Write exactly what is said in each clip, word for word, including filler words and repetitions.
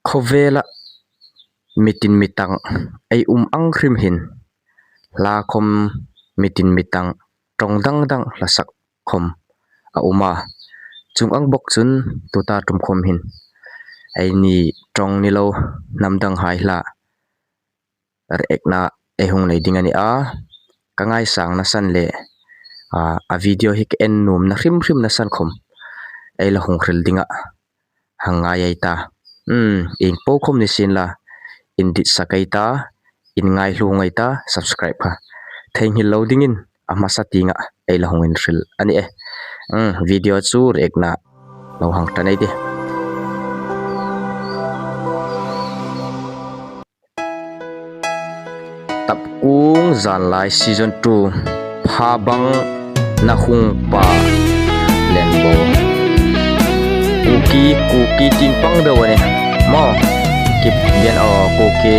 Khawvela mitin mitang ei um ang hrim hin, hla khawm mitin mitang ṭawng dang dang hla sak khawm a um a. Chuong ang bawk chun tuta ṭum khawm hin eini ṭawng ni lo hnam danghai hla react-na ei hung nei ding a ni a. Ka ngaisangna san le, a, a video hi ka en nuomna hrim hrimna san khawm ei la hung hril ding a. Hang ngai ei ta. Hmm, ieng po khawm ni sien la, inditsak ei ta, inngaihlu ngei ta, subscribe kha theinghil lo dingin a hmasa tienga ei la hung inhril a ni e. Hmm, video chu react-na lo hang ṭan ei tih. Tapkung Zanlai Season two, Phabang Na Hung Pa Lenbo. Kuki, Kuki tieng pang deu a nih. Maw, kip ding aw Kuki.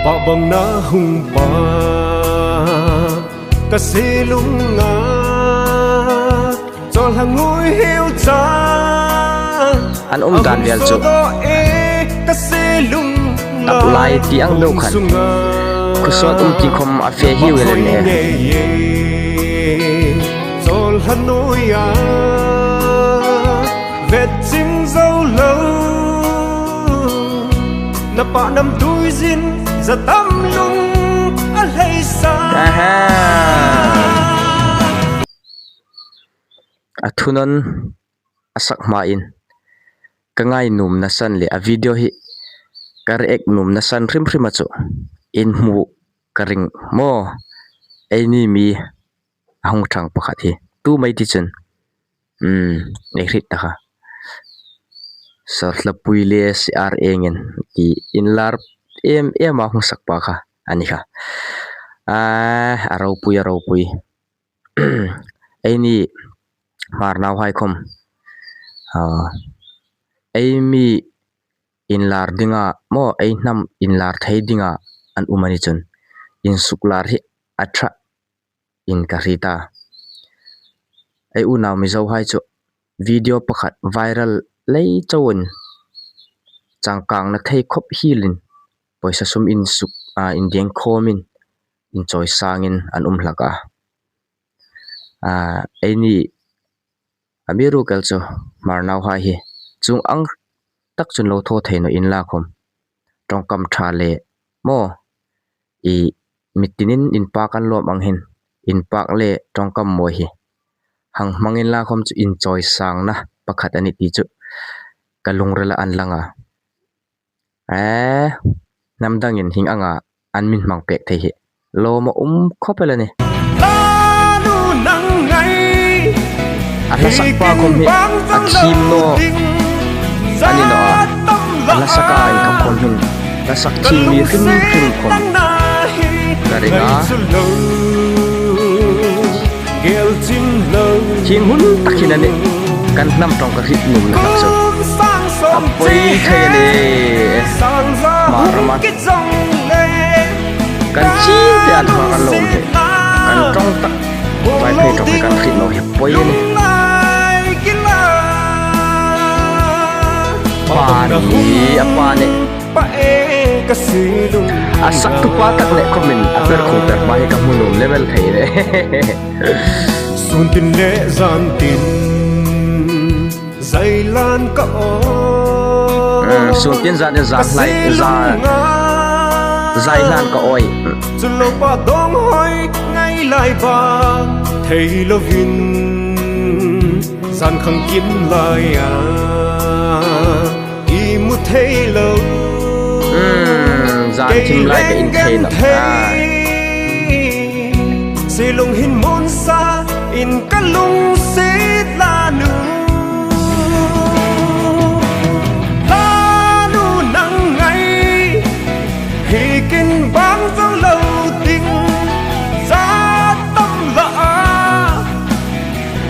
Phabang na hung pa, ka si lunga chawl hang ngui hiu cha. An um dan vel chu. Taplai tieng deu khan khawsawt um tieng khawm a fe hiu el a nih. Chawl hang ngui a, vet chim zo lo. Na pa nam tui zin, za tam lung a hlei sa. Aha. A thu nawn a sak hmain ka ngai nuomna san le a video hi ka react nuomna san hrim hrima chu in hmu ka ring maw. Eini mi a hung ṭhang pakhat hi tu mei ti chun, um, ei hriet ta kha. Sawrhlapui le C R Engin ti inlar em em a hung sak pa kha a ni kha. A, a ropui, a ropui. Eini Hmar nauhai khawm, a, ei mi inlar dinga maw, ei hnam inlar thei dinga an um a ni chun, insuklar hi a ṭha in ka hriet a. Ei unau Mizohai chu video pakhat viral lei chauin changkangna thei khawp hielin pawisa sum insuk, a, indeng khawmin inchawisangin an um hlak a. A, eini amiruokchu Hmar nauhai hi chuong ang tak chun lo thaw thei naw inla khawm, ṭawngkam ṭha le maw, i mitinin inpak an lawm ang hin, inpak le ṭawngkam mawi hi hang hmang inla khawm chu inchawisangna pakhat a nih ti chu ka lungrila an lang a. Eh, hnam dangin hieng anga an min hmang pek thei hi lawm a um khawp el a nih. A hla sakpa khawm hi a thiem naw a ni naw a. A hla saka inkhawm hin hla sak thiem mi hrim hrim khawm ka ring a. Gel chim lo. Thing hun tak hin a nih. Kan hnam ṭawng ka hriet nuomna tak chu a poi thei a nih. Hmar rama kan ching te an hma kan lo um hi. Kan ṭawng tak Vaiphei ṭawng hi kan hriet naw hi poi a nih. Pa ni, a pa ni. A saktupa tak le khawmin a perkhawng per hma hi ka hmu nuom level thei le. Sun tin le zan tin zai hlan ka awi. Hmm, sun tin zan tin zan hlai, zan, zai hlan ka awi. Chu lo pa dawng hoi ngai lai ba thei lovin zan khang kim lai a. I mu thei lo. Hmm, zan thim lai ka in thei nawh. Ah. Si lung hin mun sa in ka lungsit la nu. La nu nang ngai. Hi kin bang zo lo ding. Za tam la a.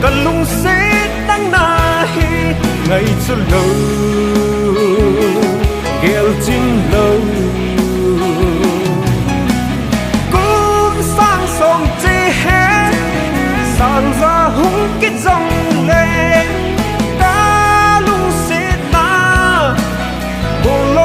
Ka lungsit nang na hi ngai chu lo, gel chim lo. Kum sang sawm che he, sang za hung kit zong le, ka lungsit na, bul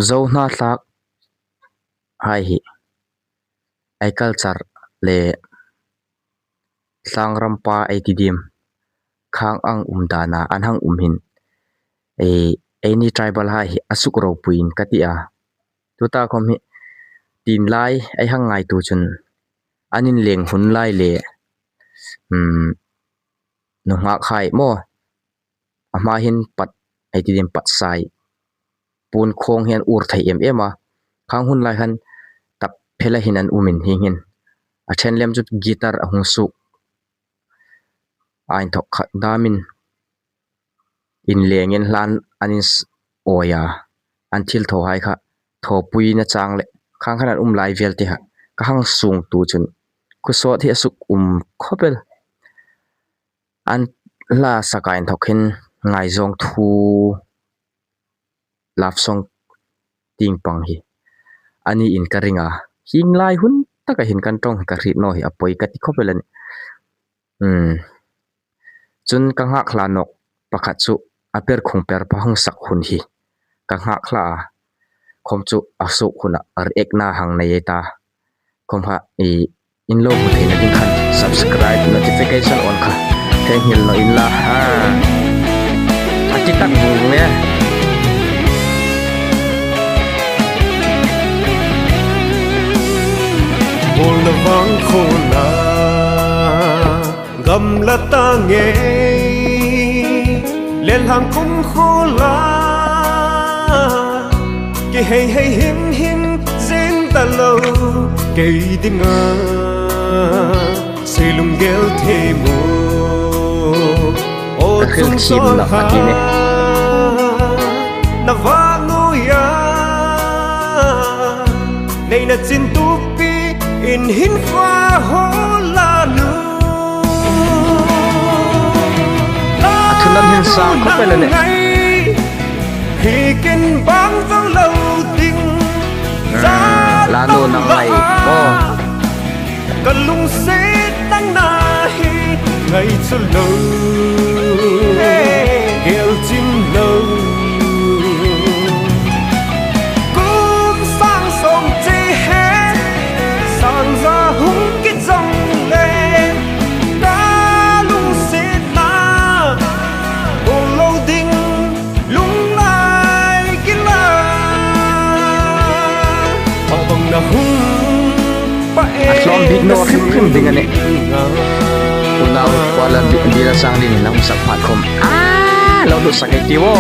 Zo hnathlak hai hi ei culture le tlangram pa ei ti diem khang ang um dana an hang um hin, ei, eini tribal hai hi a suk ropuiin ka ti a. Tuta khom hi tin lai ei hang ngaituo chun an inleng hun lai le, hmm, nunghak hai maw, a hma hin pat, ei ti diem, pat sai, puon khawng hi an ur thei em em a. Khang hun lai khan tap phela hin an um in hieng hin a ṭhen lem chu guitar a hung suk a inthok khat damin inlengin hlan an in s-, awi a, an thil thaw hai kha thawpuina chang le khang khan an um lai vel te kha ka hang sungtuo chun khusawt hi a suk um khawp el. An hla sak a inthok hin ngaizawng thu, love song tieng pang hi a ni in ka ring a. Hieng lai hun taka hin kan ṭawng hi ka hriet naw hi a pawi ka ti khawp el a nih. Hmm. Chun ka nghak hla nawk pakhat chu a per khung per pa hung sak hun hi ka nghak hla a. Khom chu a suk huna react-na hang nei ei ta. Khom kha i in lo hmu theina ding khan subscribe, notification on kha thenghil naw inla ha. A ti tak bung le. Bawlna vang khona gamla ta ngei le hlang kum khula ki hei hei him him zing ta lo kei dinga sei lunggel thei maw. O ka thil chung thim sol na ha ka ti ne. Na vang uia nei na chin tupi in hin fa ho la nu. A thu lam hin sang khawp el a nih. Hi ken bang vang lo ding. Ah, la nu nang ngai. Oh. Ka lungsiet tangna hi ngai chu lo, gel chin lo. Kum sang sawm che he, sang za hung ki chang le, ka lungsietna bol lo ding. Lungngai kila. Awbang na hung pa e. A tlawm bik naw hrim hrim ding a nih. Unau Kuala Bi-, Bila Sangli ni nang sak phat khom. Ah, lo lut sak ei ti wo.